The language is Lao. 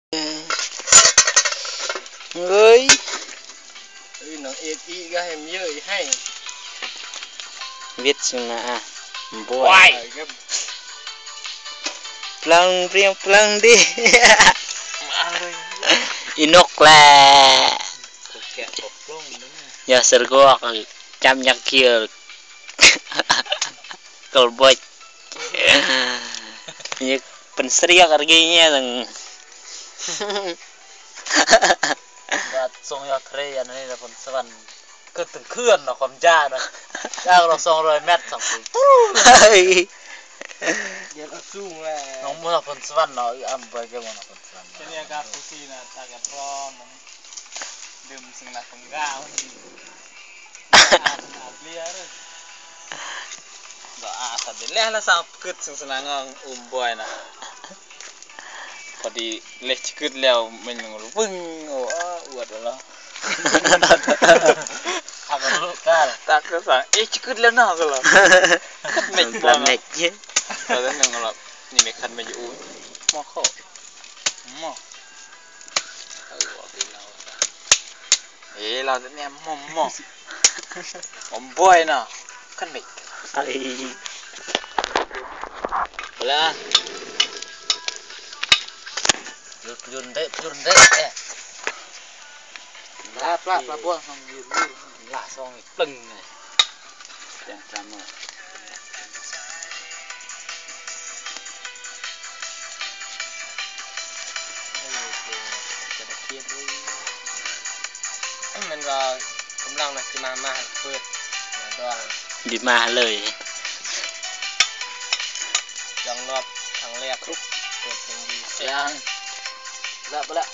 ເອີຍ ເອີຍ ນາງເອກອີກກໍໃຫ້ມັນເຢີ້ຍໃຫ້ ວິດຊິມາ ອ່ະ ບວຍ ປຶ້ງປຽງປຶ້ງດີ ມາເລີຍ ອີນົກແລະ ຢາສະກວກ ຈຳຍັກເກີລ ກອລບົຍ ຍກເປັນສະເຣຍກອນກີເນຍ ບາດຊົງຍອດເທຣ ອັນນີ້ລະ ພົນສະຫວັນ ເກີດເປັນເຂື່ອນເນາະ ຄວາມຍາວນະ ຍາວລະສອງຮ້ອຍແມັດ ສອງປີ ເຮີ້ຍ ດຽວກໍສູງແລ້ວ ນ້ອງບໍ່ທັນພົນສະຫວັນເນາະ ອຳໄປແກ່ບໍ່ນະ ພົນສະຫວັນ ເປັນອາກາດຜູ້ຊີ້ນະ ຕາກັນຮ້ອນ ດື່ມສິ່ງລະຄົງກາວ ອາເບຍເດີ ບໍ່ອາສະເດແລະ ລະສາວກຶດ ສົງສະໜາງອງອຸມບອຍນະ ພໍດີເລກຈະກຶດແລ້ວ ແມ່ນຫຍັງວຶ້ງ ໂອ້ ອວດແລ້ວ ອາກາດ ຕາກະສາງ ເອ ຈະກຶດແລ້ວເນາະ ກະລະ ເມັກ ເມັກ ຕອນນັ້ນຍັງລະ ນີ້ແມ່ນຄັນແມ່ນຢູ່ ໂອ້ຍ ໝໍ້ເຂົ້າ ໝໍ້ ເອີ ເວົ້າຕິລາວ ເອີ ລາວແນມໝໍ້ ໝໍ້ ອອມບອຍນະ ຄັນເມັກ ເອີ ລະ ຢຸດ ຢຸດເດ ຢຸດເດ ເອ ລາ ປາ ປາບົວ ຢຸດ ຢຸດ ລາ ສອງ ປຶ້ງ ແຈງຈາມາ ເອີ ເປັນຕາຄຽດເລີຍ ແມ່ນວ່າກຳລັງນະ ຊິມາ ມາເປີດ ມາດອງ ດີມາເລີຍ ດອງລອບຄັ້ງແລກ ເປີດເພງດີ ຍັງ ແລ້ວ ໄປແລ້ວ.